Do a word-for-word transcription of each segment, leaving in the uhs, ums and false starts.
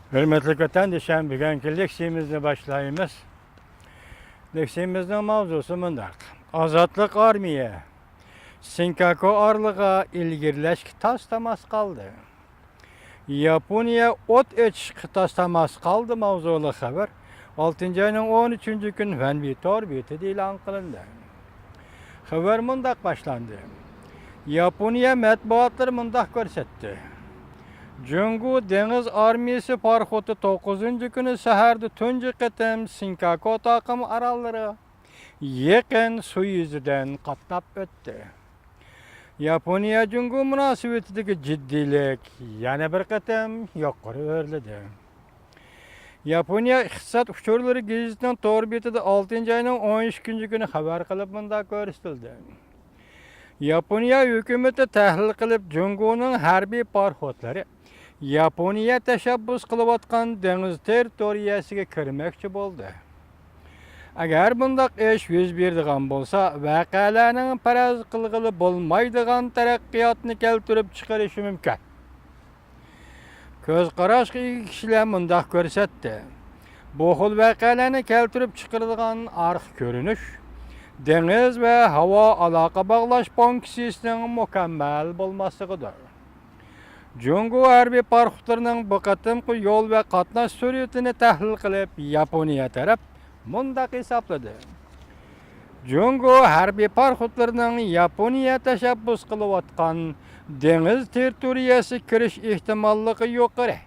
ھۆرمەتلىك ۋەتەندىشىم، بۈگۈنكى لېكسىيىمىزنى باشلايمىز. لېكسىيىمىزنىڭ ماۋزۇسى مۇنداق: ئازادلىق ئارمىيە سىنكاكو ئارىلىغا ئىلگىرىلەشكە تاس-تاماس قالدى. ياپونىيە ئوت ئېچىشقا تاس-تاماس قالدى ماۋزۇلۇق خەۋەر ئالتىنچى ئاينىڭ ئون ئۈچىنچى كۈنى فەنبى تور بېتىدە ئېلان قىلىندى. خەۋەر مۇنداق باشلاندى. ياپونىيە مەتبۇئاتلىرى مۇنداق كۆرسەتتى: جۇڭگو دېڭىز ئارمىيىسى پاراخوتى توققۇزىنچى كۈنى سەھەردە تۇنجى قېتىم سىنكاكو تاقىم ئاراللىرىغا يېقىن سۇ يۈزىدىن قاتناپ ئۆتتى. ياپونىيە جۇڭگو مۇناسىۋىتىدىكى جىددىيلىك يەنە بىر قېتىم يۇقىرى ئۆرلىدى. ياپونىيە ئىقتىساد ئۇچۇرلىرى گېزىتىنىڭ تور بېتىدە ئالتىنچى ئاينىڭ ئون ئىككىنچى كۈنى خەۋەر قىلىپ مۇنداق كۆرسىتىلدى: ياپونىيە ھۆكۈمىتى تەھلىل قىلىپ، جۇڭگونىڭ ھەربىي پاراخوتلىرى ياپونىيە تەشەببۇس قىلىۋاتقان دېڭىز تېررىتورىيەسىگە كىرمەكچى بولدى. ئەگەر بۇنداق ئىش يۈز بېرىدىغان بولسا، ۋەقەلەرنىڭ پەرەز قىلغىلى بولمايدىغان تەرەققىياتنى كەلتۈرۈپ چىقىرىشى مۇمكىن. كۆز قاراشقا ئىگە كىشىلەر مۇنداق كۆرسەتتى: بۇ خىل ۋەقەلەرنى كەلتۈرۈپ چىقىرىدىغان ئارقا كۆرۈنۈش دېڭىز ۋە ھاۋا ئالاقە باغلاش پونكسىيىسىنىڭ مۇكەممەل بولماسلىقىدۇر. جۇڭگو ھەربىي پاراخوتلىرىنىڭ بۇ قېتىمقى يول ۋە قاتناش سۈرئىتىنى تەھلىل قىلىپ، ياپونىيە تەرەپ مۇنداق ھېسابلىدى: جۇڭگو ھەربىي پاراخوتلىرىنىڭ ياپونىيە تەشەببۇس قىلىۋاتقان دېڭىز تېررىتورىيەسىگە كىرىش ئېھتىماللىقى يۇقىرى.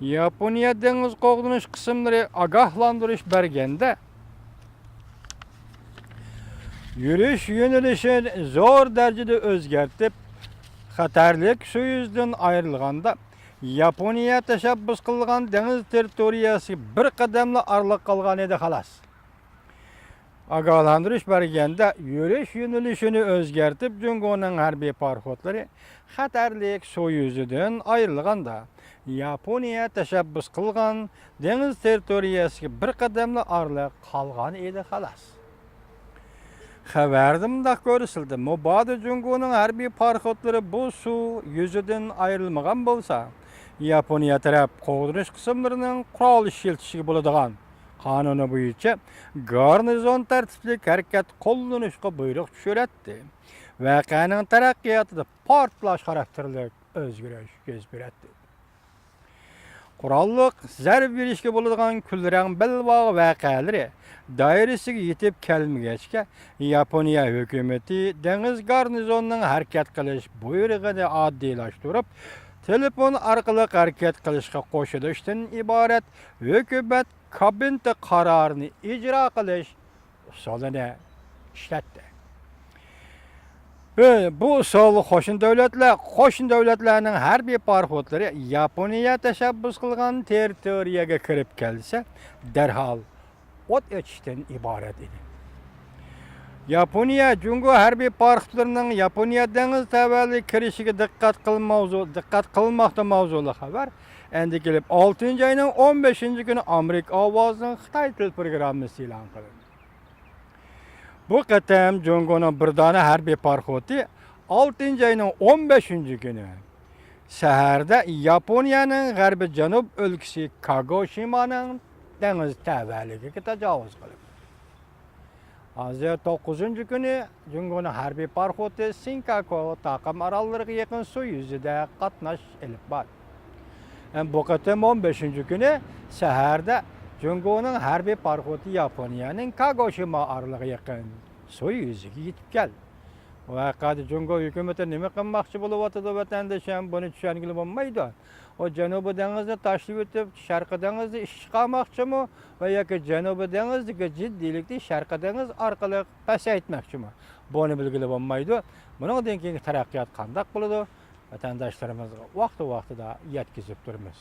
ياپونىيە دېڭىز قوغدىنىش قىسىملىرى ئاگاھلاندۇرۇش بەرگەندە، يۈرۈش يۆنىلىشىنى زور دەرىجىدە ئۆزگەرتىپ، خەتەرلىك سۇ يۈزىدىن ئايرىلغاندا، ياپونىيە تەشەببۇس قىلغان دېڭىز تېررىتورىيەسىگە بىر قەدەملا ئارىلىق قالغان ئىدى، خالاس. ئاگاھلاندۇرۇش بەرگەندە، يۈرۈش يۆنىلىشىنى ئۆزگەرتىپ، جۇڭگونىڭ ھەربىي پاراخوتلىرى خەتەرلىك سۇ يۈزىدىن ئايرىلغاندا، ياپونىيە تەشەببۇس قىلغان دېڭىز تېررىتورىيەسىگە بىر قەدەملا ئارىلىق قالغان ئىدى، خالاس. خەۋەردە مۇنداق كۆرسىتىلدى: مۇبادا جۇڭگونىڭ ھەربىي پاراخوتلىرى بۇ سۇ يۈزىدىن ئايرىلمىغان بولسا، ياپونىيە تەرەپ قوغدىنىش قىسىملىرىنىڭ قورال ئىشلىتىشىگە بولىدىغان قانۇنى بويىچە گارنىزون تەرتىپلىك ھەرىكەت قوللىنىشقا بۇيرۇق چۈشۈرەتتى. ۋەقەنىڭ تەرەققىياتىدا پارتلاش خاراكتېرلىك ئۆزگىرىش يۈز بېرەتتى. قوراللىق زەربە بېرىشكە بولىدىغان كۈلرەڭ بەلباغ ۋەقەلىرى دائىرىسىگە يېتىپ كەلمىگەچكە، ياپونىيە ھۆكۈمىتى دېڭىز گارنىزونىنىڭ ھەرىكەت قىلىش بۇيرۇقىنى ئاددىيلاشتۇرۇپ، تېلېفون ئارقىلىق ھەرىكەت قىلىشقا قوشۇلۇشتىن ئىبارەت ھۆكۈمەت كابىنېتى قارارىنى ئىجرا قىلىش ئۇسۇلىنى ئىشلەتتى. بۇ، بۇ ئۇسۇل قوشنا دۆلەتلەر، قوشنا دۆلەتلەرنىڭ ھەربىي پاراخوتلىرى ياپونىيە تەشەببۇس قىلغان تېررىتورىيەگە كىرىپ كەلسە، دەرھال ئوت ئېچىشتىن ئىبارەت ئىدى. ياپونىيە جۇڭگو ھەربىي پاراخوتلىرىنىڭ ياپونىيە دېڭىز تەۋەلىكىگە كىرىشىگە دىققەت قىل ماۋزۇ-، دىققەت قىلماقتا ماۋزۇلۇق خەۋەر ئەندىكە كېلىپ، ئالتىنچى ئاينىڭ ئون بەشىنچى كۈنى ئامېرىكا ئاۋازىنىڭ خىتاي تىل پروگراممىسى ئېلان قىلىندى. بۇ قېتىم جۇڭگونىڭ بىر دانە ھەربىي پاراخوتى ئالتىنچى ئاينىڭ ئون بەشىنچى كۈنى سەھەردە ياپونىيەنىڭ غەربىي جەنۇب ئۆلكىسى كاگوشىمانىڭ دېڭىز تەۋەلىكىگە تاجاۋۇز قىلىپ، ھازىر توققۇزىنچى كۈنى جۇڭگونىڭ ھەربىي پاراخوتى سىنكاكو تاقىم ئاراللىرىغا يېقىن سۇ يۈزىدە قاتناش ئېلىپ بار. ھەم بۇ قېتىم ئون بەشىنچى كۈنى سەھەردە جۇڭگونىڭ ھەربىي پاراخوتى ياپونىيەنىڭ كاگوشىما ئارىلىغا يېقىن سۇ يۈزىگە يېتىپ كەلدى. بۇ ۋەقەدە جۇڭگو ھۆكۈمىتى نېمە قىلماقچى بولۇۋاتىدۇ، ۋەتەندىشىم؟ بۇنى چۈشەنگىلى بولمايدۇ. ئۇ جەنۇبىي دېڭىزنى تاشلىۋېتىپ، شەرقىي دېڭىزدا ئىش چىقارماقچىمۇ ۋە ياكى جەنۇبىي دېڭىزدىكى جىددىيلىكنى شەرقىي دېڭىز ئارقىلىق پەسەيتمەكچىمۇ؟ بۇنى بىلگىلى بولمايدۇ. بۇنىڭدىن كېيىنكى تەرەققىيات قانداق بولىدۇ؟ ۋەتەنداشلىرىمىزغا ۋاقتى-ۋاقتىدا يەتكۈزۈپ تۇرىمىز.